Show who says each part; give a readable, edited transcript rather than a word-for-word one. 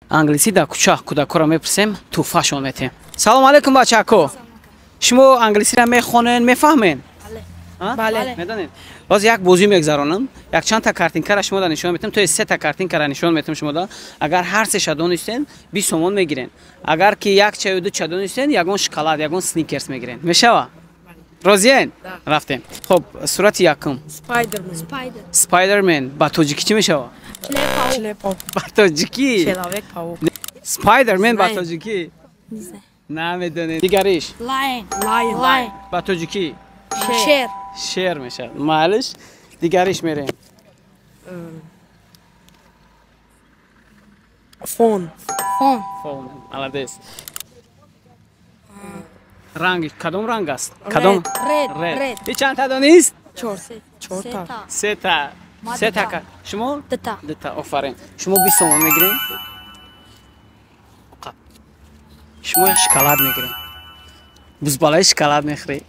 Speaker 1: Англисӣ дар кӯча кӯдакҳоро мепурсем, тӯҳфашон метем. Салом алейкум, бачако. Шумо англисиро мехонен, мефаҳмен?
Speaker 2: Бале.
Speaker 1: Медонед? Боз як бозӣ мегзаронам. Як чандта картинкара шумо да нишон метам, то есть сета картинкара нишон метам шумо да. Агар ҳар сеша донистен, 20 сомон мегирен. Агар ки як чаю ду ча донистен, ягон шоколад, ягон сникерс мегирен. Мешава? Розиен? Рафтем. Хоб, сурати якум.
Speaker 2: Спайдермен.
Speaker 3: Спайдер.
Speaker 1: Спайдермен ба тоҷикӣ чӣ мешава?
Speaker 2: Человек-паук.
Speaker 1: Ба тоҷикӣ.
Speaker 2: Человек-паук.
Speaker 1: Спайдермен ба
Speaker 2: Знаю.
Speaker 1: тоҷикӣ.
Speaker 3: Не знаю.
Speaker 1: Намедонед. Дигариш.
Speaker 3: Lion.
Speaker 2: Lion.
Speaker 3: Lion.
Speaker 1: Ба тоҷикӣ.
Speaker 3: Шер.
Speaker 1: Шер мешавад. Майлиш. Дигариш мерем.
Speaker 2: Phone.
Speaker 3: Phone.
Speaker 1: Phone. Молодец. Ранг кадом ранг аст? Кадом?
Speaker 3: Red.
Speaker 1: Red.
Speaker 3: Red.
Speaker 1: И чандта донист?
Speaker 2: Чор. Чорта.
Speaker 3: Сета.
Speaker 1: Сета.
Speaker 3: Ма
Speaker 1: Сета.
Speaker 3: дута.
Speaker 1: Шумо?
Speaker 3: Дута.
Speaker 1: Дута. Офарин. Шумо 20 сомон мегиред? Шумо як шоколад мегиред. Бузбалаи шоколад мехӯред.